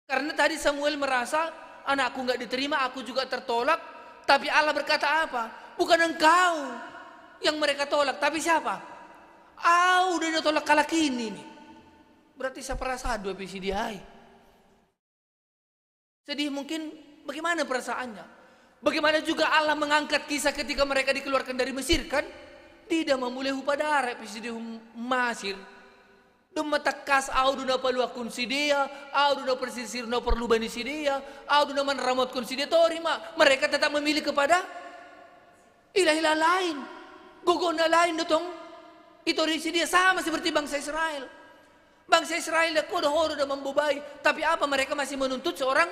Karena tadi Samuel merasa, anakku nggak diterima, aku juga tertolak. Tapi Allah berkata apa? Bukan engkau yang mereka tolak, tapi siapa? Au do na itolak halak i, ninna. Berarti saparasaan do hape si dia ai. Sedih mungkin, bagaimana perasaannya? Bagaimana juga Allah mengangkat kisah ketika mereka dikeluarkan dari Mesir, kan? Diida ma mulai hu padare pe si dia hu Masir. Domma tangkas, au do na paluahon sidea, au do na parsirsiron na porlu bani sidea, au do na manramothon sidea, tori ma. Mereka tetap memilih kepada ilah-ilah lain. Gogo na lain do tong itori sidea, sama seperti bangsa Israel. Bangsa Israel ndang ho do, ho do na mambobai, tapi apa, mereka masih menuntut seorang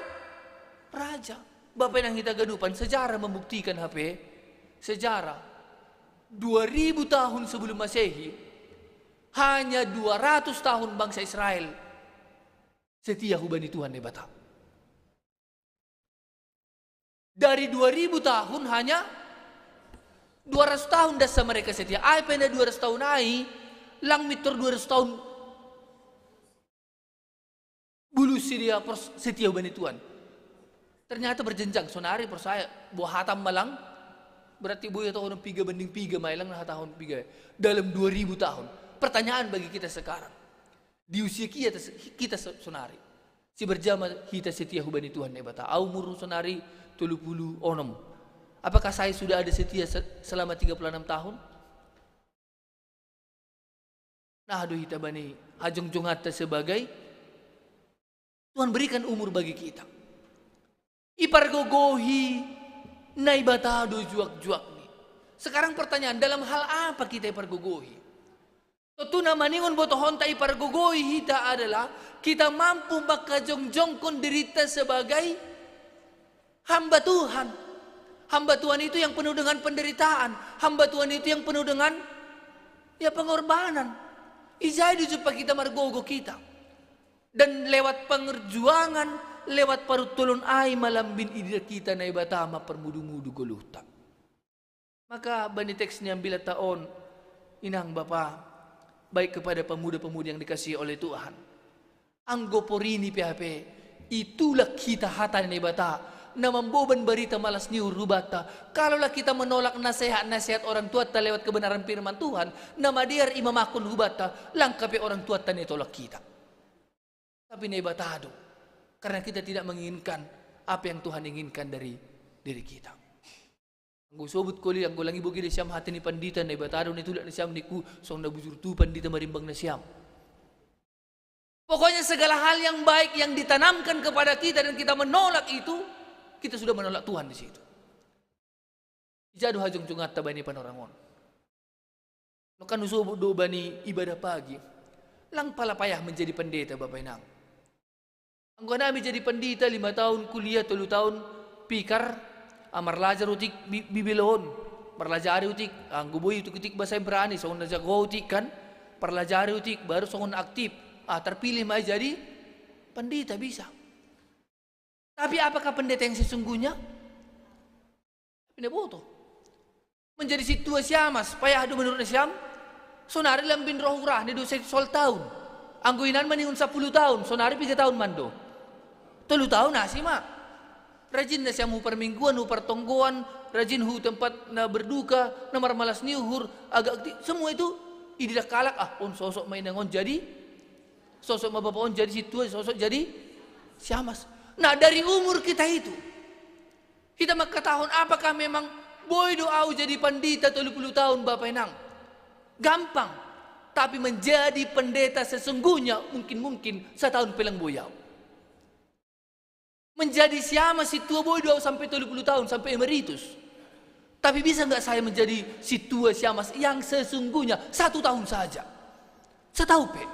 raja. Bapa inang hita ganupan, sejarah membuktikan hape, sejarah dua ribu tahun sebelum Masehi, hanya dua ratus tahun bangsa Israel setia hubani Tuhan Naibata. Dari dua ribu tahun hanya dua ratus tahun das mereka setia. Ai pe na dua ratus tahun ai, lang mintor dua ratus tahun bulus sidea pos setia hubani Tuhan. Ternyata berjenjang, saonari porsaya, boha hatam ma lang, berarti boi hatahon piga banding piga ma i, lang na hatahon piga dalam dua ribu tahun. Pertanyaan bagi kita sekarang. Di usia kita, kita sonari. Si berjama hita setia hubani Tuhan Naibata. Au umur sonari tolu puluh onom. Apakah saya sudah ada setia selama tiga puluh enam tahun? Nah, do hita bani hajong-jongatta sebagai Tuhan berikan umur bagi kita. Ipargogohi Naibata do juak-juak ni. Sekarang pertanyaan, dalam hal apa kita ipargogohi? Totuna maningon botohonta ipargogohi hita adalah kita mampu makajongjongkon dirita sebagai hamba Tuhan. Hamba Tuhan itu yang penuh dengan penderitaan. Hamba Tuhan itu yang penuh dengan, ya, pengorbanan. Ijai dijumpa kita margogo kita. Dan lewat pengerjuangan, lewat paruttulun ai malambin idira kita Naibata ma permudu-mudu goluhta. Maka bani teks ni ambilatta on, inang bapa, baik kepada pemuda-pemudi yang dikasihi oleh Tuhan. Anggo porini P H P, itulak kita hata ni Naibata, na mamboban barita malas ni uhur hubanta. Kalaulah kita menolak nasihat-nasihat orang tuatta lewat kebenaran firman Tuhan, na madear i mamakhon hubanta, langka pe orang tuatta ni tolak kita. Tapi Naibata do, karena kita tidak menginginkan apa yang Tuhan inginkan dari diri kita. Anggo sobut koli, anggo lang ibogei nasiam hata ni pandita, Naibata do na itulak nasiam, ningku songon na bujur tu pandita marimbang nasiam. Pokoknya segala hal yang baik yang ditanamkan kepada kita dan kita menolak itu, kita sudah menolak Tuhan di situ. Ija do hajong-jongatta bani panorang on. Nongkan husobut do bani ibadah pagi. Lang pala payah menjadi pendeta, bapa inang. Anggo hanami jadi pandita, lima tahun kuliah, tolu tahun pikar, ah, marlajar utik bi-, bibelohon, marlajari utik, anggo boi utik-utik bahasa Ibrani, songon na jago utik kan, parlajari utik, baru songon aktif, ah, terpilih ma jadi pandita bisa. Tapi apakah pendeta yang sesungguhnya? Tapi na boto. Menjadi sintua siamas, payah do menurut nasiam, sonari lambin roh urah ni do seksual tahun. Anggo inan maningon sapuluh tahun, sonari piga tahun mando. Tolu tahun asi ma. Rajin nasiam hu permingguan, hu pertonggoan, rajin hu tempat na berduka, na marmalas ni uhur, agak semua itu idila kalak, ah, on sosok mainangon jadi, sosok ma bapa on jadi sintua, sosok jadi siamas. Nah, dari umur kita itu, kita mengetahui apakah memang boi do au jadi pandita tolu puluh tahun, bapa inang. Gampang. Tapi menjadi pendeta sesungguhnya mungkin-mungkin setahun pelang boi au. Menjadi siamas sintua boi do au sampai tolu puluh tahun, sampai emeritus. Tapi bisa nggak saya menjadi sintua siamas yang sesungguhnya satu tahun saja? Setahun pe.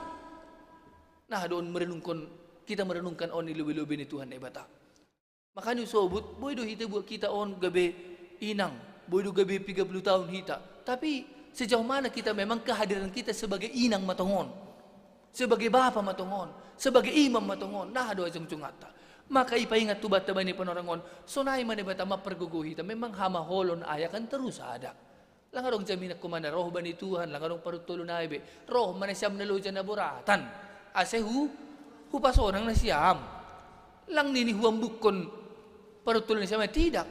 Nah, don merenungkan, kita merenungkan on i lobi-lobi ni Tuhan Naibata. Makanya sobut, boi do hita buat kita on gabe inang, boi do gabe tiga puluh tahun hita. Tapi sejauh mana kita memang kehadiran kita sebagai inang matongon, sebagai bapa matongon, sebagai imam matongon, nah do ajong-jongatta. Maka ipaingat tu batta bani panorangon, sonai ma Naibata ma pergogo hita, memang hamaholon ayakan terus ada. Lang adong jaminan komana roh bani Tuhan, lang adong paruttolun ai be. Roh mana siam na loja na boratan. Ase hu, hupasonang na siam. Lang nini huambukkon paruttolun na siam, tidak.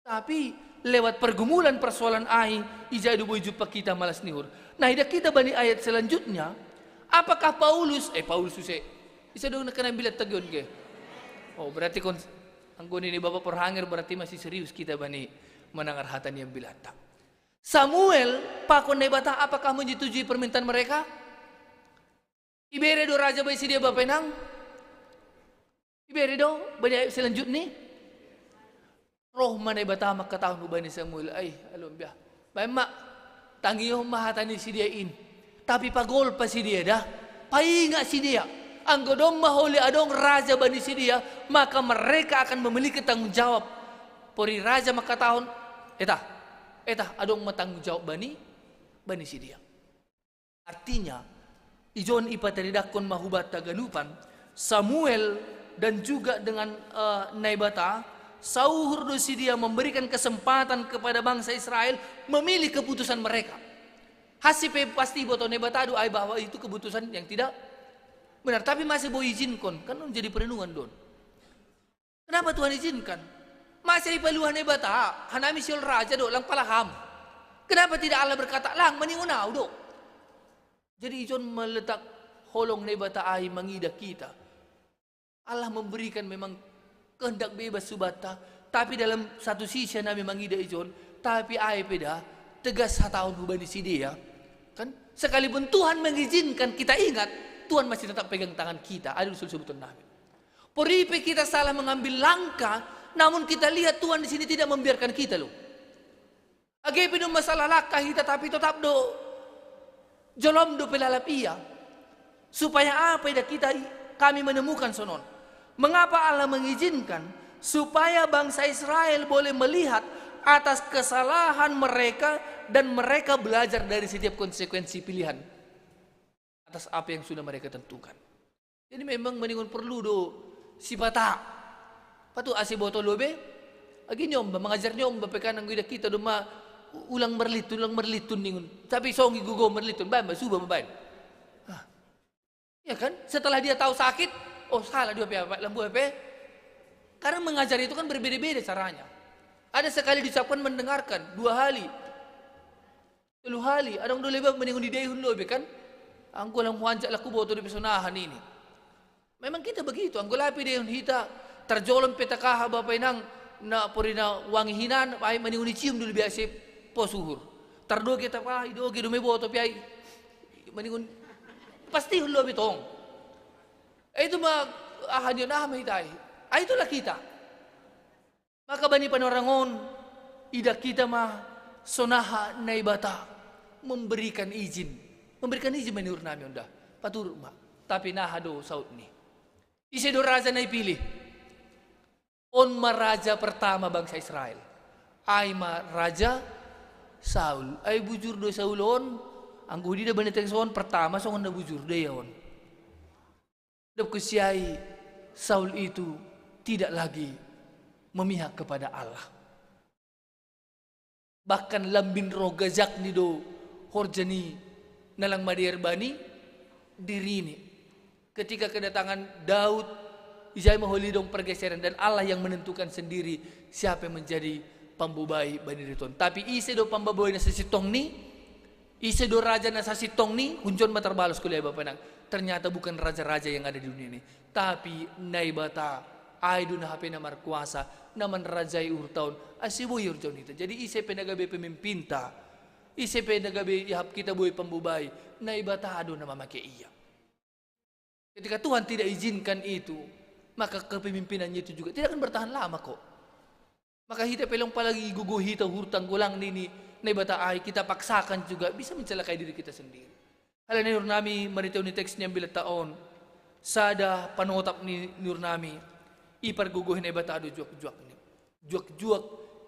Tapi lewat pergumulan persoalan ai, ija do boi jumpa kita malas ni uhur. Nah, ida kita bani ayat selanjutnya, apakah Paulus, eh, Paulus use, isa dong na kena bilat tagion ke? Oh, berarti kon, anggo nini Bapak Perhanger berarti masih serius kita bani mendengar hata ni ambilatta. Samuel pakon Naibata apakah menyetujui permintaan mereka? Ibere do raja bani sidia bapa inang? Ibere do bani ayat selanjutnya? Roh ma Naibata mangkatahon hubani Samuel, ai, alum biah. Baen ma, tangihon ma hata ni sidia in. Tapi pagolpa sidia da. Paingat sidia. Anggo domma holi adong raja bani sidia, maka mereka akan memiliki tanggung jawab. Pori raja mangkatahon, eta, eta, adong ma tanggung jawab bani, bani sidia. Artinya, ijon ipataridakkon ma hubanta ganupan, Samuel dan juga dengan, eh, Naibata, sauhur do sidia memberikan kesempatan kepada bangsa Israel memilih keputusan mereka. Hasi pe pasti iboto Naibata do ai bahwa itu keputusan yang tidak benar. Tapi masih boi izinkon, kan jadi perenungan don. Kenapa Tuhan izinkan? Masa ipaluah Naibata, hanami siol raja do, lang pala ham. Kenapa tidak Allah berkata, lang maningon au do? Jadi ijon meletak Holong Naibata ai mangida kita. Allah memberikan memang kehendak bebas subata, tapi dalam satu sisi nami mangida ijon, tapi ai peda tegas sataun hubani sidea. Kan? Sekalipun Tuhan mengizinkan kita ingat, Tuhan masih tetap pegang tangan kita. Ada usul sebutan nami. Poripe kita salah mengambil langkah, namun kita lihat Tuhan di sini tidak membiarkan kita loh. Age pe do masalah langkah hita, tapi tetap do jolom do pelalap ia. Supaya apa ida kita kami menemukan sonon? Mengapa Allah mengizinkan supaya bangsa Israel boleh melihat atas kesalahan mereka dan mereka belajar dari setiap konsekuensi pilihan atas apa yang sudah mereka tentukan. Jadi memang maningon perlu do sipata. Patu asi botol lobe. Agi nyomba, mangajar nyomba pekan anggo ida kita do ma ulang merlitun, ulang merlitun ningon. Tapi songi gugo merlitun, baen ba suba mabaen. Ah. Ya kan? Setelah dia tahu sakit, oh salah dia pe apa lambu pe. Karena mengajar itu kan berbeda-beda caranya. Ada sekali diucapkan mendengarkan, dua kali, telu kali, adong do lebe maningon di dehun lobe kan. Anggo lang huanjak laku boto di pesonahan ini. Memang kita begitu, anggo lapi dehun hita terjolom pe takaha bapak inang na porina wangi hinan ai maningon icium dulu biasa po suhur. Tardoge tapaha idoge do me boto pe ai maningon pasti hon lobe tong. Eh, itu ma aha nion aha ma hita ai. Ah, itulah kita. Maka bani panorang on, ida kita ma sonaha Naibata memberikan izin. Memberikan izin menurut nami onda. Paturut ma. Tapi naha do saut ni. Ise do raja na ipilih. On ma raja pertama bangsa Israel. Ai ma raja Saul. Ai bujur do Saul on. Anggo dida bani teks on pertama songon na bujur do ia on. Dapku siai Saul itu tidak lagi memihak kepada Allah. Bahkan lambin roh gajak ni do horja ni nalang madear bani diri ni. Ketika kedatangan Daud, ijai maholi dong pergeseran dan Allah yang menentukan sendiri siapa yang menjadi pambobai bani riton. Tapi ise do pambobai na sasintong ni, ise do raja na sasintong ni, hunjon ma tarbalos kuliah bapenang. Ternyata bukan raja-raja yang ada di dunia ini. Tapi Naibata, ai do na hape na markuasa, na manrajai uhur taon, asi boi uhur taon hita. Jadi ise pe na gabe pemimpinta, ise pe na gabe ihap kita boi pambobai, Naibata do na mamake ia. Ketika Tuhan tidak izinkan itu, maka kepemimpinannya itu juga tidak akan bertahan lama kok. Maka hita pelong palagi gugu hita hurtang golang nini Naibata ai kita paksakan juga bisa mencelakai diri kita sendiri. Hal ni urnami marita ni teks ni ambil taon. Sada panotap ni urnami. Ipar gugu Naibata do juak-juak ni. Juak-juak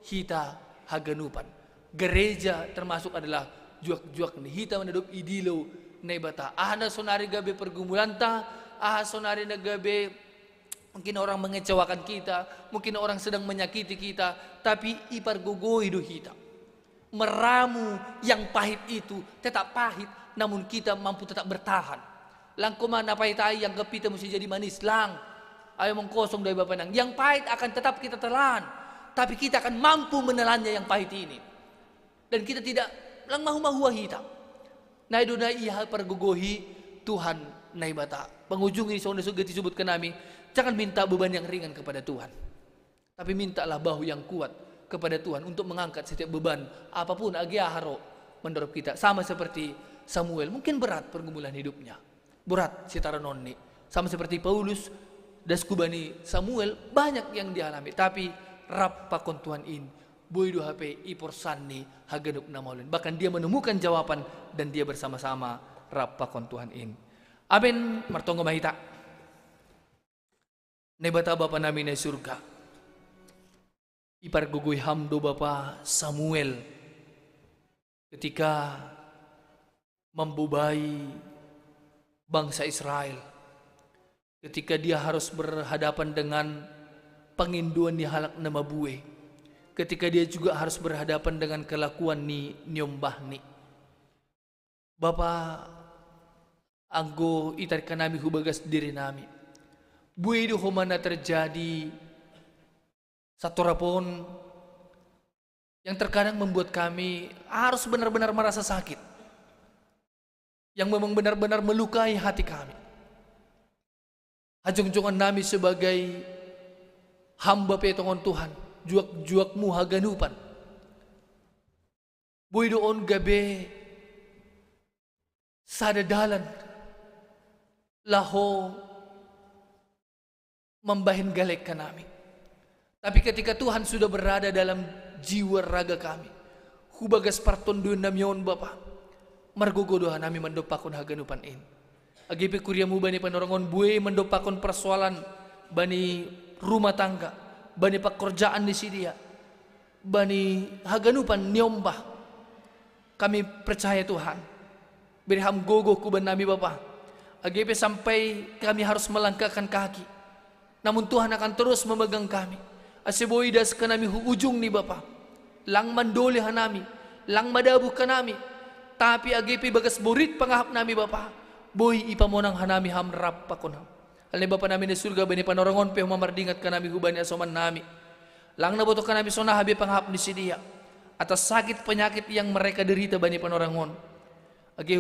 hita haganupan. Gereja termasuk adalah juak-juak ni. Hita menadop idilo Naibata. Aha na sonari gabe pergumulanta, aha sonari na gabe mungkin orang mengecewakan kita, mungkin orang sedang menyakiti kita, tapi ipar gogoi do hita. Meramu yang pahit itu tetap pahit, namun kita mampu tetap bertahan. Langko ma na pahit ai yang kepita mesti jadi manis lang. Ayo mengkosong dari bapak nang. Yang pahit akan tetap kita telan, tapi kita akan mampu menelannya yang pahit ini. Dan kita tidak lang mahu-mahu hita. Nai do na iha pargogohi Tuhan Naibata. Pangujungi songon na sudah disebutkan nami, jangan minta beban yang ringan kepada Tuhan. Tapi mintalah bahu yang kuat kepada Tuhan untuk mengangkat setiap beban apapun age aha ro mendorong kita. Sama seperti Samuel, mungkin berat pergumulan hidupnya. Berat sitaranonni. Sama seperti Paulus, das kubani Samuel, banyak yang dialami. Tapi rap pakon Tuhan in, boi do hape iporsanni haganup na maulin. Bahkan dia menemukan jawaban dan dia bersama-sama rap pakon Tuhan in. Amin. Martonggo ma hita. Naibata Bapa nami na surga. Ipargogoi ham do Bapa Samuel ketika mambobai bangsa Israel. Ketika dia harus berhadapan dengan pangindoan ni halak na mabue. Ketika dia juga harus berhadapan dengan kelakuan ni niombahni. Bapa, anggo itarik nami hubagas diri nami. Bue do homa na terjadi satorapon yang terkadang membuat kami harus benar-benar merasa sakit. yang memang benar-benar melukai hati kami. Hajongjongan nami sebagai hamba pe tongon Tuhan, juak-juakmu haganupan. Boi do on gabe sada dalan laho mambahen galek hanami. Tapi ketika Tuhan sudah berada dalam jiwa raga kami, hubagas partonduyon nami on Bapa, margogo do hanami mandompakkon haganupan in. Age pe kuriamu bani panorang on bue mandompakkon persoalan bani rumah tangga, bani pekerjaan ni sidia, bani haganupan ni ombah. Kami percaya Tuhan, beri ham gogo kuban nami Bapa. Age pe sampai kami harus melangkahkan kaki, namun Tuhan akan terus memegang kami. Ase boi das hanami hu ujung ni Bapa. Lang mandoli hanami, lang madabuh hanami. Tapi age pe bagas borit pangahap nami Bapa, boi ipamonang hanami ham rap pakon ham. Ale Bapa nami na surga, bani panorang on pe homa mardingat hanami hubani asoman nami. Lang na botoh hanami sona habe pangahap ni sidia atas sakit penyakit yang mereka derita bani panorang on. Age